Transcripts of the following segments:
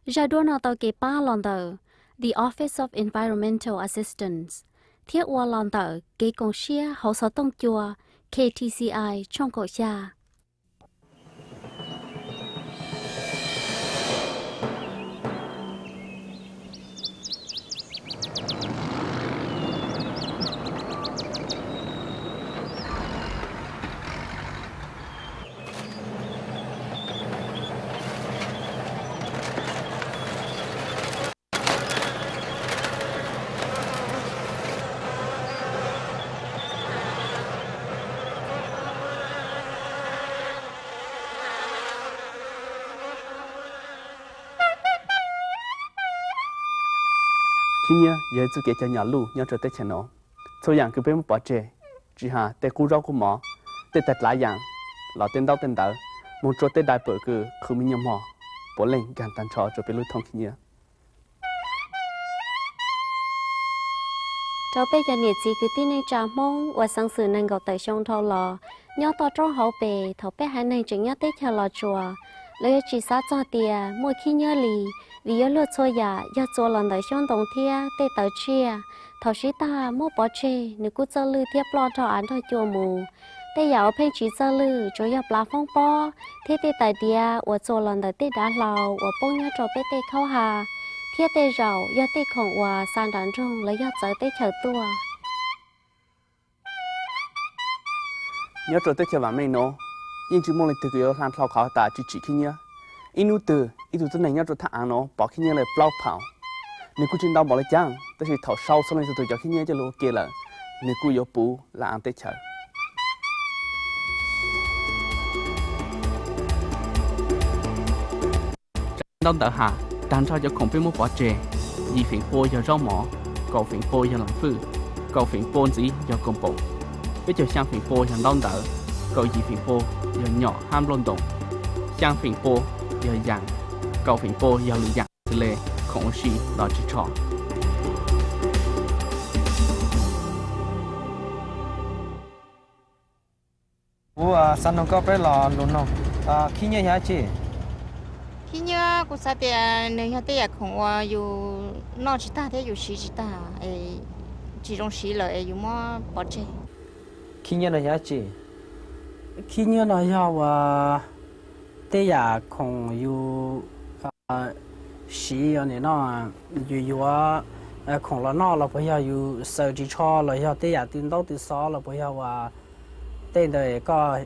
Zaj duab no tau kev pab los ntawm The Office of Environmental Assistance thiab ua los ntawm kev koom siab hauv xov tooj cua K T C I tshooj kaum xya. Khib nyiab yog ib txoj kev cov nyom luj nyob rau teb chaws no. Txhua yam kws peb muab pov tseg, tsis has tej qub zaub qub mov, tej tag dlav yam, los tej ntaub tej ntawv, moog rua tej diaper kws qhwv me nyuam mog, puav leej nkaag tag nrho rua peb lub thooj khib nyiab. Rau peb cov niam txiv kwv tij neej tsa Hmoob uas xeev xwm nees nkaum tawm xyoo dhau los nyob toj roob hauv pes, thaum peb haiv neeg tseem nyob teb chaws Los Tsuas, lawv yuav tsis xav txog tias muaj khib nyiab li, vim yuav luag txhua yam yog txua los ntawm xyoob ntoo thiab tej tawv tsiaj. Thaum sib tag muab pov tseg, nws kuj txawj lwj thiab ploj nrog av nrog cua mus. Tej yam uas pheej tsis txawj lwj tsuas yog plav foob pob thiab tej tais diav uas txua los ntawm tej dav hlau uas poob nyob rau peb tej khaub ha, thiab tej zaum yog tej khoom uas xa nram nroog los yog txawv teb chaws tuaj. Nyob rau teb chaws vam meej nuav, yeej tsis muaj leej twg kws yuav hla dhau qhov tas tsis tsim khib nyiab. Ib hnub twg ib tug tuab neeg nyob rau thaj aav nuav pov khib nyiab lawm plaub phaum, nws kuj tsis ntau npaum li cas, tab sis thaum sau xov leej txhua tus cov khib nyiab coj lug ua ke lawm, nws kuj yuav puv laj aav teb chaws. Tsav ntaub ntawv has, tag nrho cov khoom peb muab pov tseg, yim feem pua yog zaub mov, kaum feem pua yog lam fwj, kaum feem pua ntxiv yog koom poom, peb caug xyaa feem pua yog ntaub ntawv, kaum yim feem pua yog nyom hab nplooj ntoos, xyaa feem pua yog yaam, kaum feem pua yog lwm yaam xws le khoom ua si los tsis tsho. Kuv xav noog koj peb lo lus noog, khib nyiab yog dab tsi? Khib nyiab kuv xav tias nws yog tej yam khoom uas yus noj tsis tag thiab yus siv tsis tag, tsis zoo siv lawm es yus muab pov tseg. Khib nyiab no yog dab tsi? Khib nyiab no yog uas tej yam khoom yus siv nim no, yus yuav khoom los noj los puas yog yus xaws ris tsho los yog tej yam tw ntaub tw xov los puas yog uas tej ntawd koj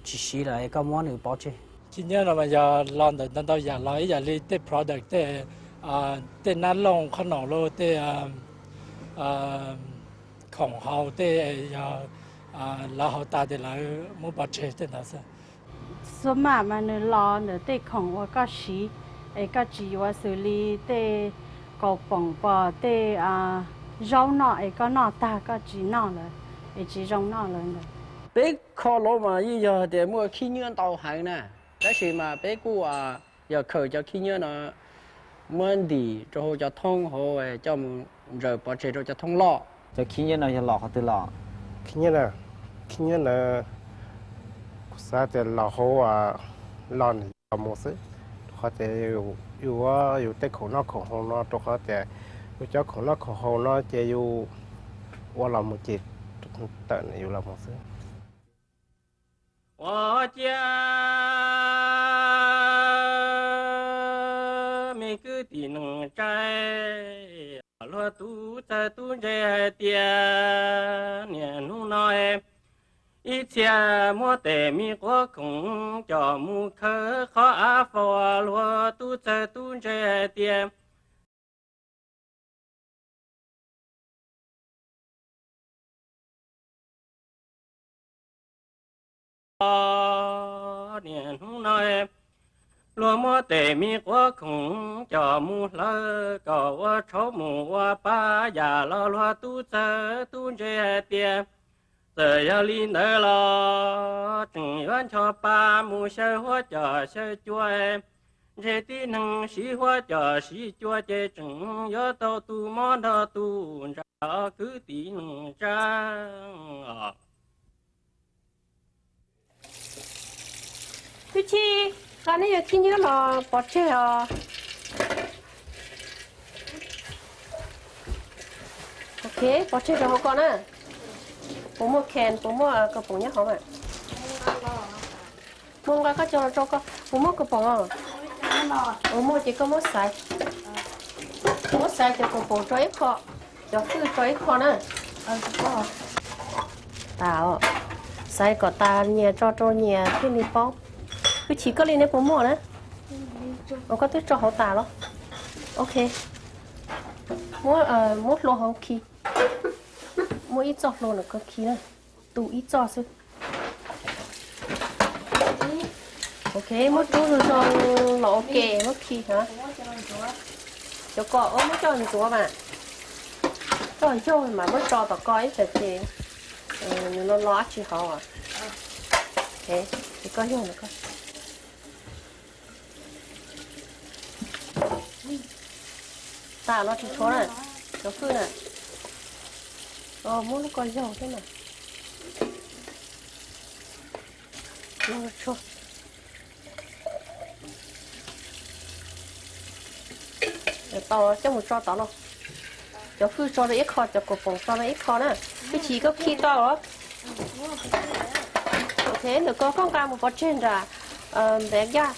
tsis siv lawm koj muab nws pov tseg. Khib nyiab no mas yog los ntawm ntau ntau yam los ib yam li tej product tej, tej nab looj qhob noom los tej khoom haus tej yog lawv haus tas ces lawv muab pov tseg tej ntawd xwb. Xuab maj mas nws los ntawm tej khoom uas koj siv es koj tsis yuav xws li tej kaus poom pos tej zaub noj es koj noj tag koj tsis noj lawm es tsis zoo noj lawm ntawd. Peb kho los mas yeej yog tias muaj khib nyiab ntau heev na, tab sis mas peb kuj yog khaws cov khib nyiab no muab ntim rau hauv cov thoob hauv coj mus ntsaws pov tseg rau cov thoob loj. Cov khib nyiab no yog los qhov twg los? Khib nyiab na, khib nyiab na, kuv xav tias los hauv, los nws los mus xwb, rau qhov tias yus, yus tej khoom noj khoom haus no, rau qhov tias yus cov khoom noj khoom haus no ces yus ua los mus ces tawm yus los mus xwb. Ua ciav me kwv tij neej tsa, luag tub txawg tub ntse hais tias niaj hnub no ib txhia muab tes me quav khoom coj mus khawb qhov av faus, luag tub txawg tub ntse hais tias niaj hnub no luag muab tes me quav khoom coj mus hlawv kom ua tshauv mus ua pab yam los luag tub txawg tub ntse hais tias txawm yog li ntawd los tseem yuav ncho pa mus xyaw huab cov xyaw cua. Ntshe tib neeg siv huab cov siv cua ces tseem yuav tau tu mob nrog tu ntsa, kwv tij neej tsa. Tub Chij, qhov no yog khib nyiab los pov tseg os? Pov tseg rau hauv ko na. Puas muaj can, puas muaj kaus poom nyob hauv mas? Muaj nqa koj coj los rau koj. Puas muaj kaus poom? Puas muaj ces koj muab xaiv. Muab xaiv cov kaus poom rau ib qho, cov fwj rau ib qho na. Tas, xaiv kom tas nyias tso rau nyias thiaj li paub. Kuv chim koj li neb puas muaj na? Ua koj twb tso hauv tas los? Ok. Muab, muab hlua hauv khi. Muab ib txoj hlua ntawm ko khi na. Tu ib txoj xwb. Ok, muab rub zoo zoo los ua ke muab khi hov. Cov ko muab coj ntxuav mas. Coj yog mas muab tso tom ko ib tag ces nws lo lo dab tsi hov. Ces koj yog ko. Tas los tsis tshuav na, cov fwj na. Muab lub ko yaug thiab na. Tau, coj mus tso tod los. Cov fwj tso rau ib qho, cov kaus poom tso rau ib qho na. Kuv chim koj khi tau los? Ok, ntawm ko koj nqa mus pov tseg nram ntev gaj.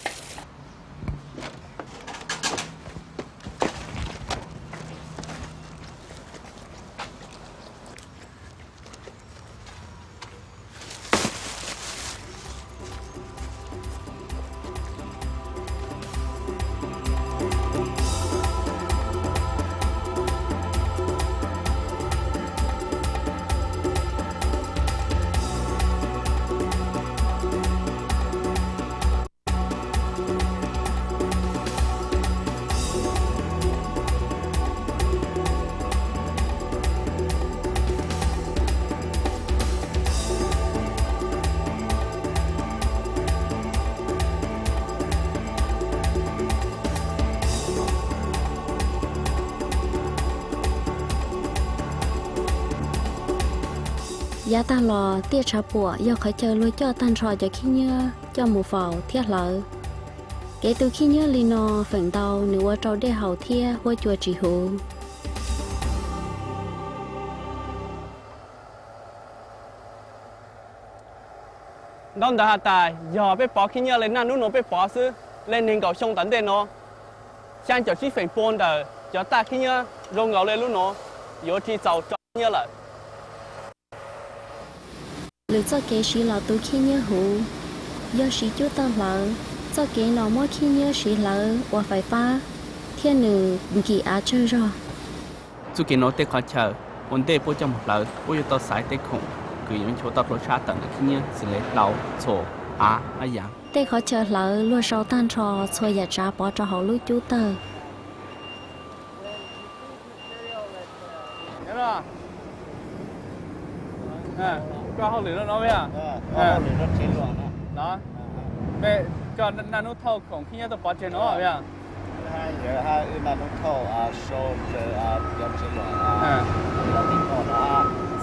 Yav tag los tiaj tshav puam yog qhov chaw luag coj tag nrho cov khib nyiab coj mus faus thiab hlawv. Kev tu khib nyiab li no feem ntau nws ua rau dej haus thiab huab cua tsis huv. Ntaub ntawv has tas yog peb pov khib nyiab li naj nub no peb pov xwb, li nees nkaum xyoo tom ntej no, xyaa caum tsib feem pua ntawm cov taj khib nyiab zoo nkaus li lub no yuav tsis txaus tso khib nyiab lawm. Lwm txoj kev siv los tu khib nyiab huv yog siv cub tawg hlawv. Txoj kev no muab khib nyiab siv hlawv ua fais fab thiab nws nkim av tsawg zog. Txoj kev no tej qhov chaw ua ntej puab coj mus hlawv puab yuav tau xaiv tej khoom kws yuav nchuav tau hlua tshab tawm ntawm khib nyiab xws li hlau, txhuas, av, ab yas. Tej qhov chaw hlawv luag sau tag nrho txhua yam tsav pov rau hauv lub cub tawg. Koj hauj lwm rau no, koj naj nub thauj khoom khib nyiab tuaj pov tseg no,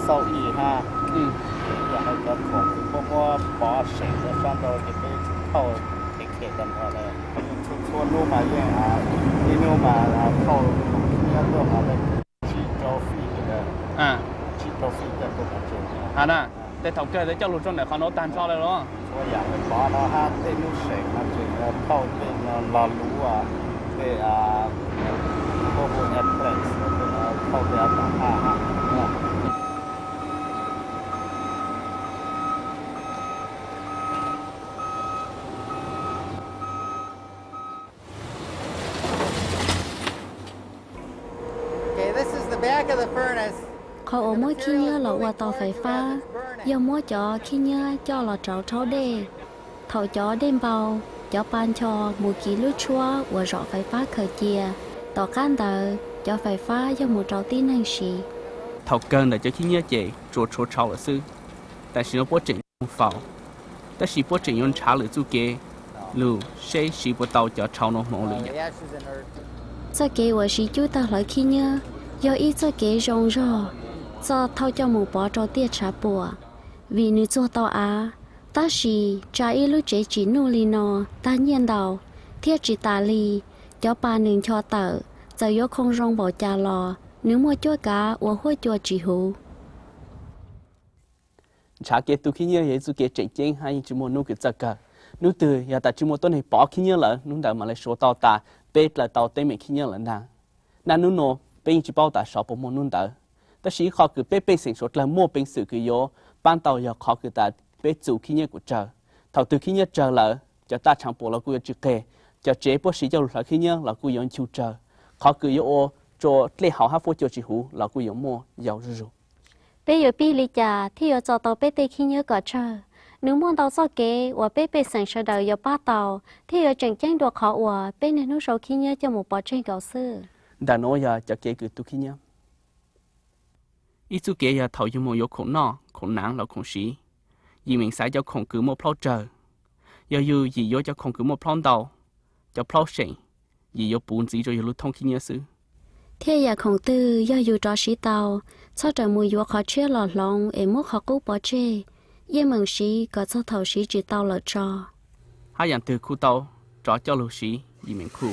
xauj ib hab, yog hais cov khoom kws puab muab pov seem rau sab nrau ces peb thauj teg khem tag nrho lawm. Txhua txhua nub mas yeej, ib nub mas thauj khoom khib nyiab tuaj mas tsib rau feet, tsib rau feet coj tuaj pov tseg. Ha na, tej thaum kawg coj lug rau ntawm qhov no tag nrho lawm los? Txhua yam pov no hab tej nub seem no tseem thauj tej no los luv tej mobile airplanes, thauj tej av tom haj hab. Qhov uas muab khib nyiab los ua tau fais fab yog muab cov khib nyiab coj los rauv rhaub dej. Thaum cov dej npau, cov pa ncho mus kiv lub tshuab uas zom fais fab khaws cia. Tom qab ntawd cov fais fab yog mus rau tib neeg siv. Thaum kawg ntawm cov khib nyiab ces tsuas tshuav tshauv lawm xwb. Tam sim no puab tseem mus faus, tab sis puab tseem yuav nrhav lwm txuj kev lug seb siv puas tau cov tshauv no hmoov lwm yam. Txoj kev uas siv cub tawg hlawv khib nyiab yog ib txoj kev zoo zog txoj thauj coj mus pov rau tiaj tshav puam, vim nws txuag tau av. Tab sis tsa ib lub tsev tsim nuj li no tag nyiaj ntau, thiab tsis tas li, cov pa nws ncho tawm txawm yuav khoo zoo npaum cas los nws muaj cuab kav ua huab cua tsis huv. Ntshav kev tu khib nyiab yog ib txoj kev tseem ceeb hab yeej tsis muaj hnub kws txawj kawg. Hnub twg yog tas tsis muaj tuab neeg pov khib nyiab lawm, hnub ntawd mam li suav tau tas peb dlaws tau teeb meem khib nyiab lawm ntag. Naj nub nua peb yeej tsis paub tas xyov puas muaj hnub ntawd, tab sis ib qho kws peb pej xeem suav dlawg muaj peev xwm kws yuav paab tau yog qhov kws tas peb txus khib nyiab kuj tsawg. Thaum twg khib nyiab tsawg lawm, cov taj tshaav puam los kuj yuav tsis qeg, cov tsev puab siv coj lug hlawv khib nyiab los kuj yuav nchu tsawg. Qhov kws yuav ua rua dlej hauv hab huab cua tsis huv los kuj yuav muaj yau zuj zug. Peb yuav pib li cas thiaj yuav txo tau peb tej khib nyiab kom tsawg? Nws muaj ntau txoj kev uas peb pej xeem sawv daws yuav pab tau thiab yuav tseem ceeb dua qhov uas peb niaj hnub sau khib nyiab coj mus pov tseg nkaus xwb. Ntawm nuav yog cov kev kws tu khib nyiab. Ib txoj kev yog thaum yug moog yuav khoom noj, khoom naav los khoom siv, yim meem xaiv cov khoom kws muaj plhaub tsawg. Yog yug yim yuav cov khoom kws muaj plhaub ntau, cov plhaub seem, yim yuav puv ntxiv rua yug lub thoob khib nyiab xwb. Thiab yam khoom twg yog yug rov siv tau, txhob rawm mus yuav qhov tshiab los hloov es muab qhov qub pov tseg, yeej meem siv kom txog thaum siv tsis tau lawm tso. Hab yaam twg khu tau, rov coj lug siv, yim meem khu,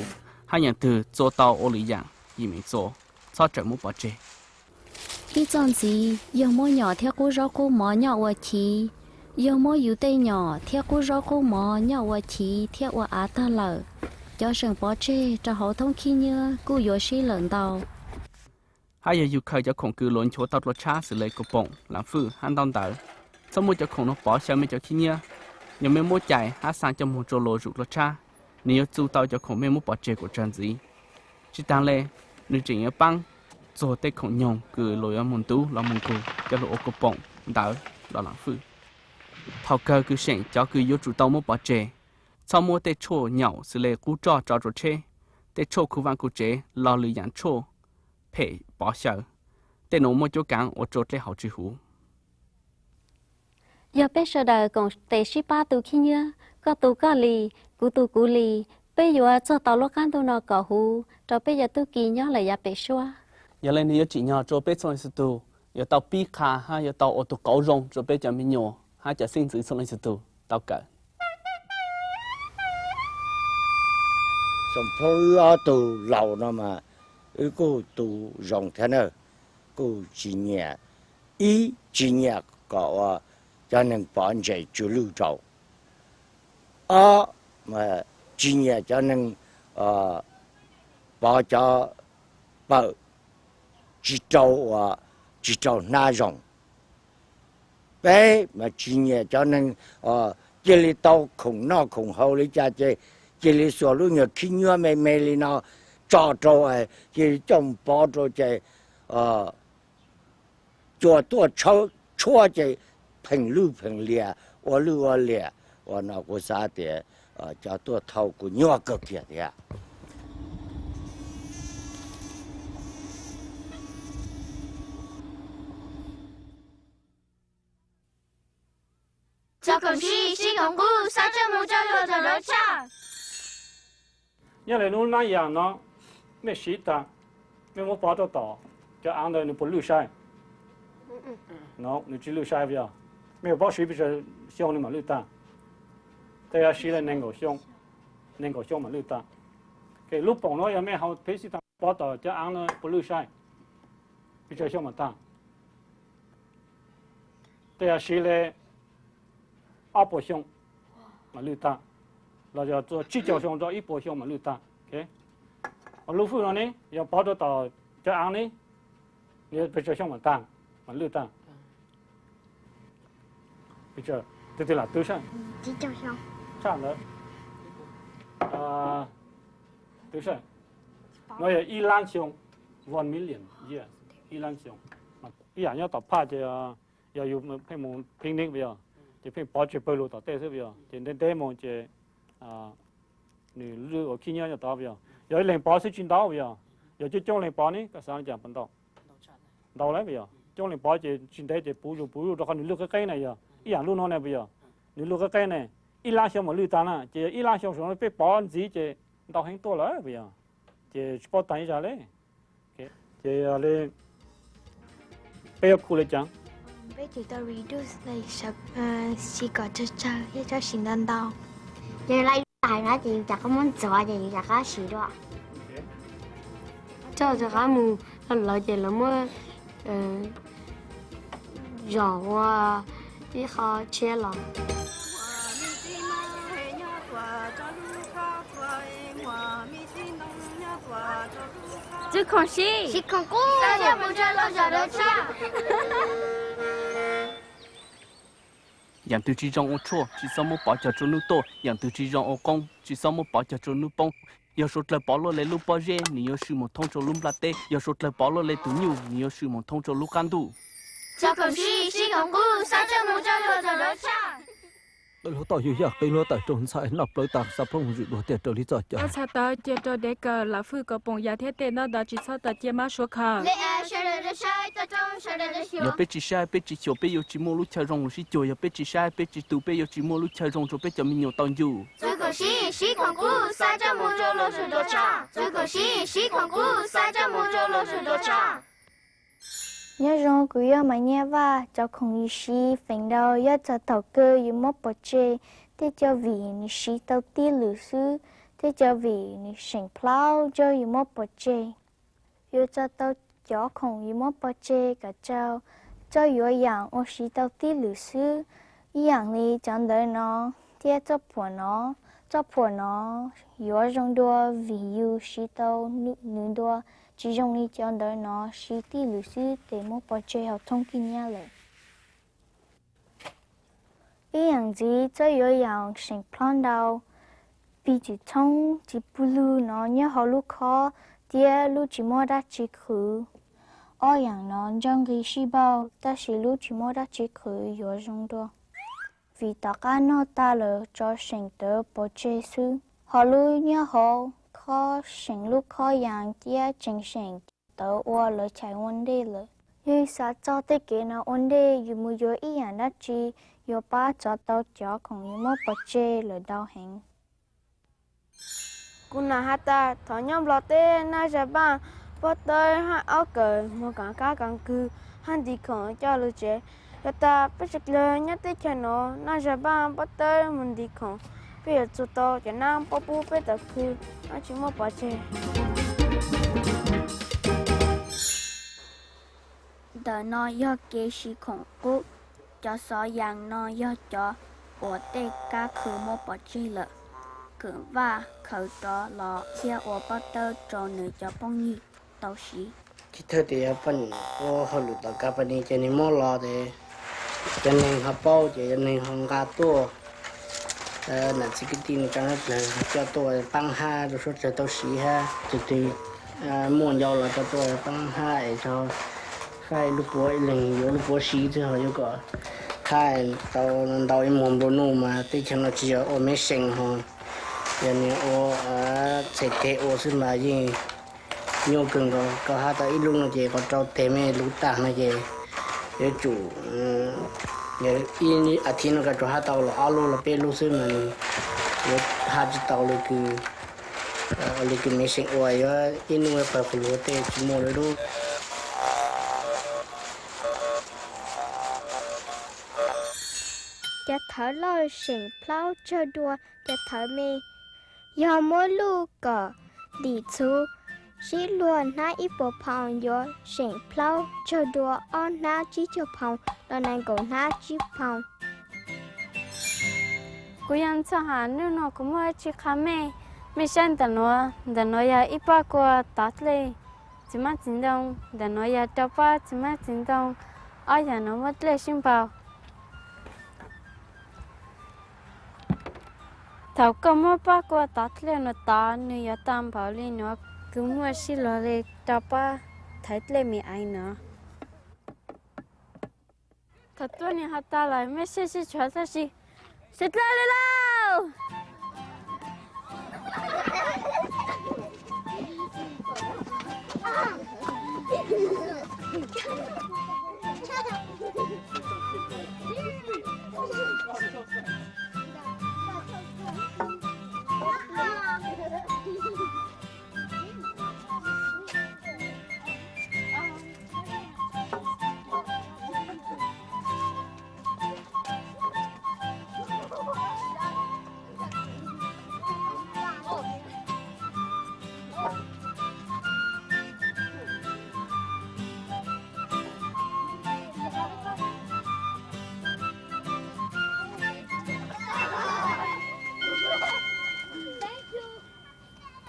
hab yaam twg txua tau ua lwm yaam, yim meem txua, txhob rawm muab pov tseg. Ib txoj ntxiv yog muab nyom thiab qub zaub qub mov nyob ua chiv, yog muab yus tej nyom thiab qub zaub qub mov nyob ua chiv thiab ua av tag lawm, cov seem pov tseg rau hauv thoob khib nyiab kuj yuav sib lawm ntau. Hab yog yug khaws cov khoom kws luas nchuav tau dlua tshab xws le kaus poom, laam fwj hab ntaub ntawv, txhob muab cov khoom nuav pov xyaw mej cov khib nyiab. Yog mej muab cais hab xaa coj moog rua luas zuj dlua tshab, nws yuav txu tau cov khoom mej muab pov tseg kuas tsawg ntxiv. Tsis taag le, nws tseem yuav paab txuag tej khoom nyoog kws luas yuav moog ntub los moog nkug coj lug ua kaus poom, ntawv los laam fwj. Thaum kawg kws seem cov kws yuav tsum tau muab pov tseg. Txhob muab tej tshuaj nyaum xws le qub roj tso rua tsheb, tej tshuaj khu vaaj khu tsev los lwm yaam tshuaj phem pov xyaw. Tej nuav muaj cuab kaav ua rua dlej hauv tsis huv. Yog peb sawv daws koom tes sib pab tu khib nyiab, koj tu koj li, kuv tu kuv li, peb yuav txuag tau lub qaab ntuj no kom huv rau peb cov tub ki nyob lawm yav pem suab. Yog le nwg yuav tsim nyog rua peb txhua leej txhua tug yuav tau pib qha hab yuav tau ua tug qauv zoo rua peb cov me nyuam hab cov xeeb ntxwv txhua leej txhua tug tau kawm. Xoo Phoob wb ob tug laus no mas wb kuj tu zoo thiab na, kuj tsis nyiam, ib, tsis nyiam kom ua cov neeg pov ntses tsw lwj rau. Ob, tsis nyiam cov neeg pov cov pawm tsis rau ua, tsis rau hnab zoo. Peb mas tsis nyiam cov neeg cia li tau khoom noj khoom haus li cas ces cia li xuas lub nyuag khib nyuab me me li no tso rau, cia li coj mus pov rau ces cua tuaj tshuab ces pheej lwj pheej liam, ua lwj ua liam. Ua no kuv xav tias cov tuaj thau kuv nyuaj kawg kiag thiab. Txog koom sib, sib koom qub, xav coj mus coj lug rau lawv tshaj. Nyob le nub nab yaam no, mej siv tag, mej muab pov rau tom cov aav ntawd nws puas lwj sai? No nws tsis lwj sai puas yog? Mej yuav paub siv pes tsawg xyoo nws mam lwj tag. Tej yog siv le nees nkaum xyoo, nees nkaum xyoo mam lwj tag. Lub poom no yog mej hau peb sib tag pov tom cov aav no puas lwj sai? Pes tsawg xyoo mam tag? Tej yog siv le ob puas xyoo mam lwj tag, los yog tsib caug xyoo rau ib puas xyoo mam lwj tag. Lub fwj no ne yog pov rau tom cov aav ne, pes tsawg xyoo mam tag, mam lwj tag? Twb lam twb saib, tshaj ntawd, twb saib, no yog ib lab xyoo, one million years, ib lab xyoo. Ib yam nyob tom phaj ces yog yus pheej mus picnic puas yog, ces pheej pov tseg pawg lug tom tej xwb puas yog, ces ntev ntev mus ces nws lwj ua khib nyiab nyob tod puas yog. Yog ib leeg pov xwb tsis ntau puas yog, yog coob coob leeg pov ne koj xav li cas puas ntau? Ntau lawm puas yog, coob leeg pov ces tsis ntev ces puv zuj puv zuj rau qhov nws lwj qeb qeb na yog. Ib yam lub no ne puas yog, nws lwj qeb qeb ne, ib lab xyoo mam lwj tag na, ces yog ib lab xyoo saum no peb pov ntxiv ces ntau heev tuaj lawm puas yog, ces tsis paub tag ib zag le. Ces yog li peb yuav khu li cas? Peb tsis tau reduce, siv kom tsawg tsawg thiab txhob siv ntau ntau. Ces lawv hais no ces yus rov qab muab ntxuav ces yus rov qab siv dua. Coj rov qab mus rau lawv ces lawv muab zom ua ib qho tshiab los. Txwv khoom siv, siv khoom qub, xa coj mus rau lub zos dov tshaj. Yaam twg tsi zoo ua tshuaj, tsi xob muab pov cog rua nub tuaj. Yaam twg tsi zoo ua qoob, tsi xob muab pov cog rua nub poob. Yog suav dlawg pov luaj le lub pob zeb, nwg yuav swm moog thoob rua lub nplaj teb. Yog suav dlawg pov luaj le tug nyuj, nwg yuav swm moog thoob rua lub qab ntuj. Txwv khoom siv, siv khoom qub, xa coj mus rau lub zos dov tshaj. Qe hluav taub yug yaj, qe hluav taws raug ntxhais, noj plawv tag xa ploob moog zwm dua tiaj raws li txoj cai. Txhais taws cia rau dev kawm, lam fwj kom poom yas thiab tej ntaub ntawv tsi txhob tau cia mab suav khaws. Yog peb tsi saib, peb tsi xyuas, peb yuav tsi muaj lub chaw zoo mus sib cuag. Yog peb tsi saib, peb tsi tu, peb yuav tsi muaj lub chaw zoo rua peb cov me nyuam tau ncu. Txwv khoom siv, siv khoom qub, xa coj mus rau lub zos dov tshaj. Txwv khoom siv, siv khoom qub, xa coj mus rau lub zos dov tshaj. Nyob zoo, kuv yog Maiv Nyiaj Vaj. Cov khoom yus siv feem ntau yog txog thaum kawg yus muab pov tseg, tej cov vim nws siv tau tib lwm xwb, tej cov vim nws seem plhaub ntawd yus muab pov tseg. Yuav tso tau cov khoom yus muab pov tseg kom tau txawj yuav yaam uas siv tau tib lwm xwb, ib yaam li cov ntawv no thiab txoj phuam no. Txoj phuam no yuav zoo dua vim yus siv tau nws dua, tsis zoo li cov ntawv no siv tib lwm xwb tes muab pov tseg hauv thoob kij nyab lawm. Ib yaam ntxiv, txawj yuav yaam seem plhaub ntau, pig tsim txhoob txiv pwg lug no nyob hauv lub khob thiab lub tsis muaj dab tsi khwv. Ob yaam no ntseej nqi sib npaug tab sis lub tsis muaj dab tsi khwv yuav zoo dua, vim tom qab noj tag lawm tso seem tawv pov tseg xwb. Ho lub nyob hauv khob seem lub khob yaas thiab tseem seem cov tawv uas lawv chais ua ntej lawm. Yog xav txog tej kev no ua ntej, yus mus yuav ib yaam dab tsi yuav pab tso tau cov khoom yus muab pov tseg lawm ntau heev. Kuv nam has tas thov nyob Nplog teb naj zag npaaj pob tawb hab aub kawm moog kaam kab kaam kws hab nti khoom coj lug tsev. Yog tas peb suav dlawg nyob teb chaws nuav naj zag npaaj pob tawb moog nti khoom, peb yuav txug tau cov nab pob pub peb tawm khw, nab tsi muab pov tseg. Ntawm no yog kev siv khoom qub. Cov xov yaas no yog cov uas tej kab khw muab pov tseg lawm, kawm vaj khaws rov los thiab ua pob tawb rau nws cov phooj ywg tau siv. Tib thawj tes yog poj niam ua hauj lwm tom company ces nws muab los tes cov neeg ho paub ces cov neeg ho nqa tuaj. Nam txiv kwv tij nws tsa dlawg coj tuaj paab hab rau suav dlawg tau siv hab, tug twg muaj ncau los tau tuaj paab hab es tau faib lub puav, ib leeg yuav lub puav siv xwb ho yuav kom qhab tau ntau ib muag nplua nuj mas teb chaws no tsis yog ua mej seem ho, yog nws ua txhais teg ua xwb mas yeej nyuaj kawg nkaus. Koj hab tau ib lub no ces kom rau teg mej lub tag no ces yuav tsum ib as thiv no koj tsuas hab tau los ob lub los peb lub xwb mas yuav hab tsis tau li kws mej seem ua, yuav ib nub pawg qhuv lug tej tsis muaj li lub. Cov thawv loj seem plhaub tsawg dua cov thawv me. Yog muab luj kom ntim txhuv, sib luag hnab ib puas phaus yuav seem plhaub tsawg dua ob hnab tsib caug phaus los nees nkaum hnab tsib phaus. Kuv yog Ntxhua Ham, nub nua kuv muaj ib tsi qha mej. Mej saib ntawm nuav, ntawm nuav yog ib pab kua tov dlej txiv hmab txiv ntoo, ntawm nuav yog rau pab txiv hmab txiv ntoo, ob yam nuav muab dlej sib npaug. Thaum koj muab pab kua tov dlej nuav tov, nws yuav tau npaum li nuav, kws muaj sib luag li rau pab thawv dlej me aiv nuav. Thaum tuab neeg has tas lawm, mej sib sib tshuav txhob sib, sib dlej li lauj.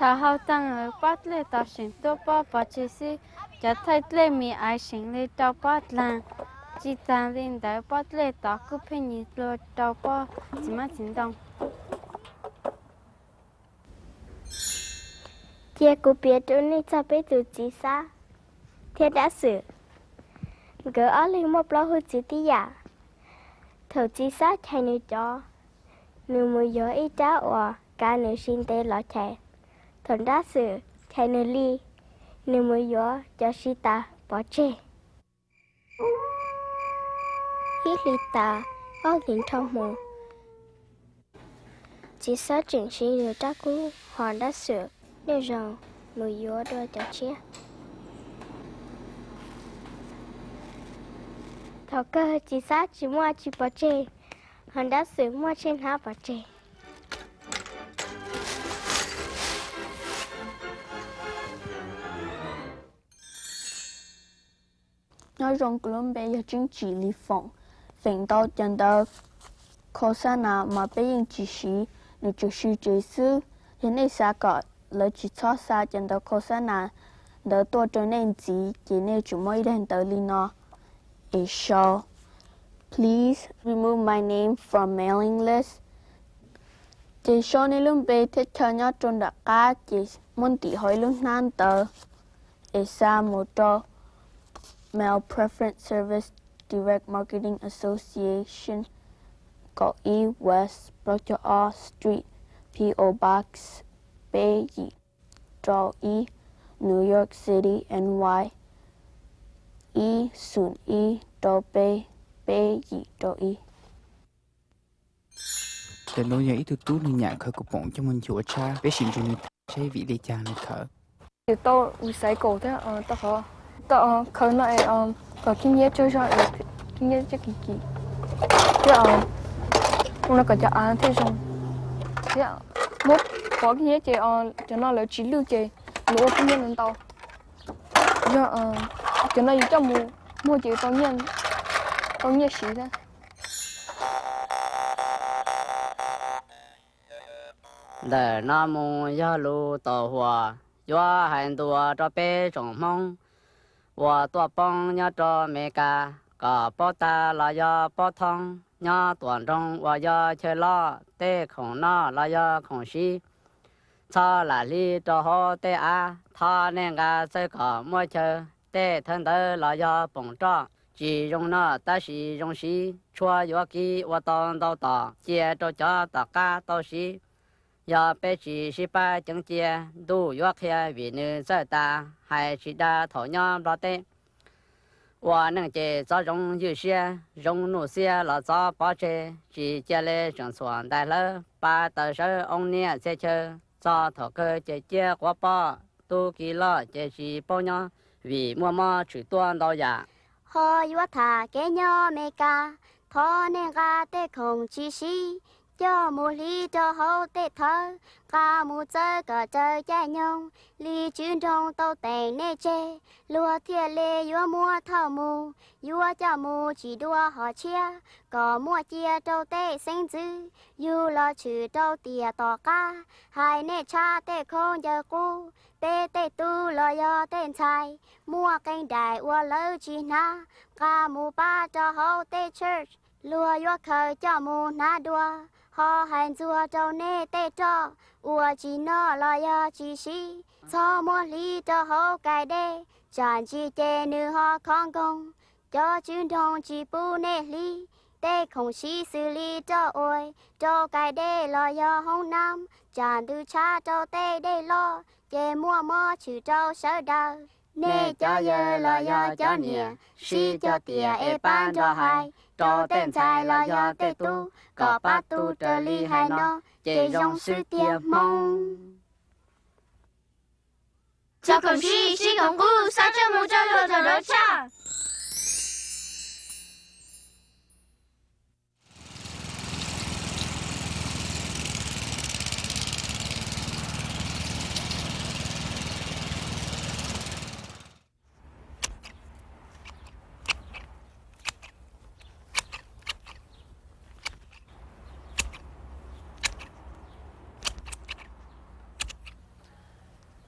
Thaum hau tag lawm, pob dlej tod tseem tuaj pob pov tseg xwb. Cov thawj dlej me aiv seem li rau pob dlaag. Tsis taag li ntawd, pob dlej tod kuj pheej nyuag dlua rau pob txiv hmab txiv ntoo. Cia kuv piav rau nej txog peb tus txiv Xab thiab Dab Xwm. Nkawd ob leeg muaj plaub hwj txiv tib yam. Thaum txiv Xab chais nws cov, nws mus yuav ib rab uas kav nws siv ntev los chais. Thaum Dab Xwm chais nws li, nws mus yuav cov siv tas pov tseg. Ib hlis tas, ob hlis nrho mus, txiv Xab tseem siv nws rab kub, ho Dab Xwm niaj zaus mus yuav dua cov tshiab. Thaum kawg txiv Xab tsis muaj tsi pov tseg, ho Dab Xwm muaj tsheej hnab pov tseg. Nyob zoo, kuv lub npe yog Tseeb Tsim Lis Foom. Feem ntau cov ntawv khos xab nas mas peb yeej tsis siv, nws tsuas siv tsev xwb. Yog nej xav kom lawv tsis txhob xa cov ntawv khos xab nas ntawd tuaj rau nej ntxiv, ces nej tsum muab ib daim ntawv li no es sau: Please remove my name from mailing list. Ces sau nej lub npe thiab chaw nyob rau nram qab, ces muab ntim hauv ib lub hnab ntawv es xa mus rau Mail Preference Service, Direct Marketing Association, kaum ib West plaub caug ob Street, P O Box peb yim rau ib, New York City, N Y ib xoom ib rau peb, peb yim rau ib. Ntawm nuav yog ib tug tub, nws nyam khawv kuv poom coj mus nchuav tshab, peb sim nrug nws tham saib vim li cas nws khawv. Tau recycle thiab, tau qhov, tau khawv no kom khib nyiab tsaug zog, khib nyiab tsaug kim kim thiab. Ua no kom cov av thiaj zoo thiab. Muab pov khib nyiab ces cov no lawv tsis lwj ces nws ua khib nyiab ntau. Yog cov no yus coj mus muag ces tau nyiaj siv thiab. Ntawm no mus yog lus tau huam, yuav hais ntuas rau peb tsoom Hmoob uas tuaj poob nyob rau Amelikas, kom paub tag los yog paub thoob, nyob tuam nroog uas yog chaw loj, tej khoom noj los yog khoom siv, txhob lam hliv rau hauv tej av, thov nej nqa txawj kom muaj chaw. Tej thawv ntawv los yog poom roj tsis zoo noj tab sis zoo siv, tshuav yuav kib ua tau ntau tom cia rau cov tom qab tau siv. Yog peb tsis sib pab ceev cia, ntuj yuav qhia vim nws txawj tas, hais tsis dag thaum nyob Nplog teb. Ua neej ces txhob zoo ywj siab, zoo nuj xiab los txhob pov tseg, tsis cia li tseem txhuam ntais hlawv, pab taws sawv oob niaj txhia chaw, txog thaum kawg ces ciaj quav poj, tub ki loj ces tsis paub nyob, vim muaj mob tshwm tuaj ntau yam. Ho yuav tham kev nyob Amelikas, thov nej nqa tej khoom tsis siv coj mus hliv rau hauv tej thawv, nqa mus txawj kom raws caij nyoog, li tswv nroog tau teem nej tseg, luag thiaj li yuav muab thauj mus, yuav coj mus tsim dua hom tshiab, kom muaj cia rau tej xeeb ntxwv, yug los tshwm rau tiam tom qab. Hais nej tshab tej khaub ncaws qub, peb tej tub los yog tej ntxhais, muaj qee daim ua lawv tsis hnav, nqa mus pab rau hauv tej church, luag yuav khaws coj mus hnav dua. Ho hais ntxuag rau nej tej roj uas tsis noj los yog tsis siv, txhob muab hliv rau hauv kais dej, tsam ntsis ces nws ho khov nkoog, cov tswv nroog tsis pub nej hliv. Tej khoom siv xws li roj ua rau kais dej los yog hoob nab, tsam ntws tshab rau tej dej loj ces muaj mob tshwm rau sawv daws. Nej cov yawg los yog cov niam, sib cog tiam es pab nrog hais rau tej ntxhais los yog tej tub kom pab tu raws li hais no, ces zoo xwb tiag Hmoob. Txhob khoom siv, siv khoom qub, xa tsuag mus rau luag rau rau tshaj.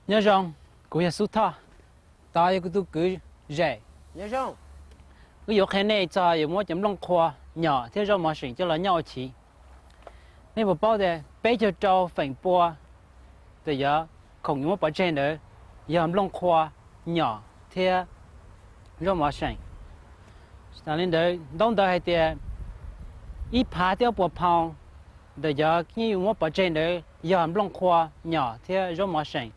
Nyob zoo, kuv yog Xub Thoj, tod yog kuv tus kwv Zem. Wb yuav qhia nej txog yuav muab cov nplooj qhua, nyom thiab zaub mov seem coj los nyoj ua chiv. Nej puas paub tias peb caug rau feem pua ntawm cov khoom yuav muab pov tseg ntawd yog nplooj qhua, nyom thiab zaub mov seem. Li ntawd ntaub ntawv hais tias ib phav thiab ob puas phaus ntawm cov nyiaj yuav muab pov tseg ntawd yog nplooj qhua, nyom thiab zaub mov seem.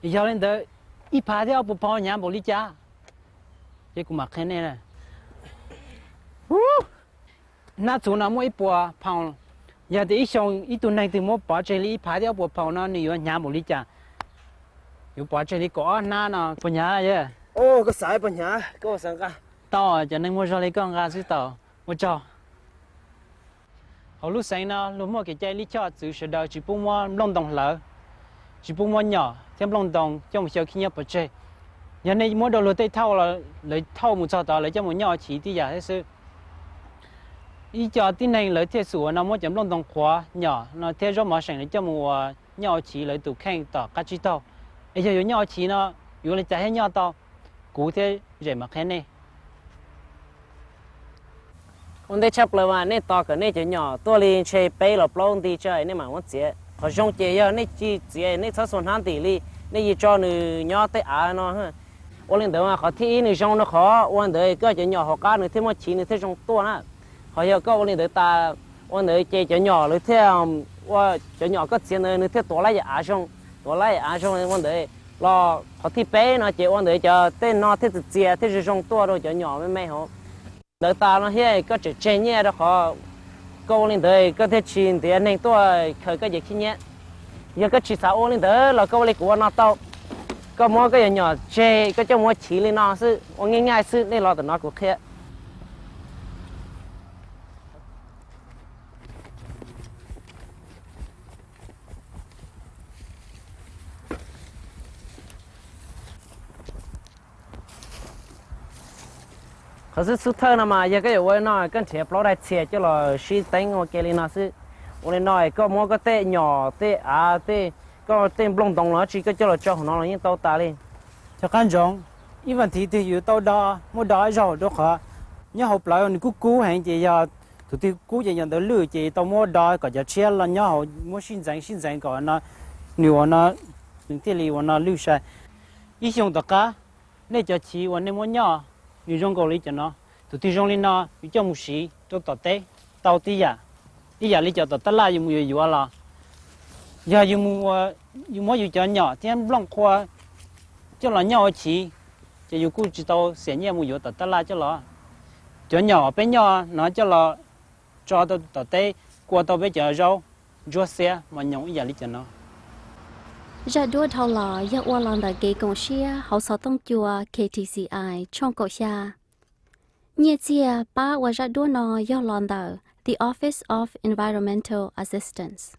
Yog li ntawd ib phav thiab ob puas phaus hnyav npaum li cas? Ces kuv mam qhia nej. Hnab txhuv no muaj ib puas phaus. Yog tias ib xyoo ib tug neeg twg muab pov tseg li ib phav thiab ob puas phaus no nws yuav hnyav npaum li cas? Yuav pov tseg li kaum ob hnab no puas hnyav? Koj xav puas hnyav? Tau, cov neeg muaj zog li koj nqa xwb tau. Ua tsaug. Hauv lub xeev no luag muaj kev cai lij choj txwv sawv daws tsis pub muab nplooj ntoo hlawv, tsis pub muab nyom thiab nplooj ntoo coj mus xyaw khib nyiab pov tseg. Yog nej muab rau luag tej thauj los lawv thauj mus txog tod lawv coj mus nyoj ua chiv tib yam thiab xwb. Ib co tib neeg lawv thiaj xum ua no muab cov nplooj ntoo qhuav, nyom no thiab zaub mov seem lawv coj mus ua nyoj ua chiv lawv tus kheej tom qab tsib taug. Es yog yuav nyoj ua chiv no yuav li cas thiaj nyoj tau? Kuv thiab Zem mam qhia nej. Ua ntej tshaj plaws mas nej tos kom nej cov nyom tuaj li ntshe peb los plaub nti tso nej mam muab txiav. Qhov zoo ces yog nej tsis txiav nej txhob xuas hnab ntim li, nej yeej tso nws nyob tej av no. Ua li ntawd mas qhov thib ib nws zoo rau qhov ua ntawd koj cov nyom hauv qab nws thiaj muaj chiv nws thiaj zoo tuaj na. Qhov yog koj ua li ntawd tas, ua ntawd ces cov nyom lawv thiaj, ua, cov nyom koj txiav ntawd nws thiaj tuav lab yam av zoo, tuav lab yam av zoo ua ntawd. Los qhov thib peb no ces ua ntawd cov tej no thiaj txias txias thiaj zoo zoo tuaj rau cov nyom me me hauv. Ntawd tas no thiab koj tseem tseg nyiaj rau qhov koj ua li ntawd koj thiaj tsis ntiav neeg tuaj khaws koj cev khib nyiab. Yog koj tsis xav ua li ntawd los koj ua li kuv ua no tau. Koj muab koj cov nyom tseg koj coj mus ua chiv li no xwb, ua nyaj nyaj xwb, nej los ntawm no kuv qhia. Qhov xwb xub thawj no mas yog koj yuav ua no koj nrhiav plaub daim txhia coj los sib teeb ua ke li no xwb. Ua li no koj muab koj tej nyom tej av tej, koj tej nplooj ntoo los dab tsi koj coj los tso hauv no los yeej tau tas li. Cov qab ntsoov, ib vas thiv twg yus tau do, muab do ib zaug rau qhov nyob hauv plawv nws kub kub heev ces yog tus twg kub ces nyom ntawd lwj ces tau muab do kom cov tshiab los nyob hauv muab sib ntxeev sib ntxeev kom no nws ua no, nws thiaj li ua no lwj sai. Ib xyoo tom qab, nej cov chiv uas nej muab nyoj nws zoo nkaus li cov no, tus twg zoo li no yus coj mus siv rau tom teb tau tib yam, ib yam li cov tom tab laj yus mus yuav yuav los. Yog yus mus, yus muab yus cov nyom thiab nplooj qhua coj los nyoj ua chiv, ces yus kuj tsis tau xiam nyiaj mus yuav tom tab laj coj los. Cov nyom peb nyoj no coj los tso rau tom teb, kua tau peb cov zaub, ntsuab xiab, mos nyoos ib yam li cov no. Zaj duab dhau los yog ua los ntawm kev koom siab hauv xov tooj cua K T C I tshooj kaum xya. Nyiaj txiag pab ua zaj duab no yog los ntawm The Office of Environmental Assistance.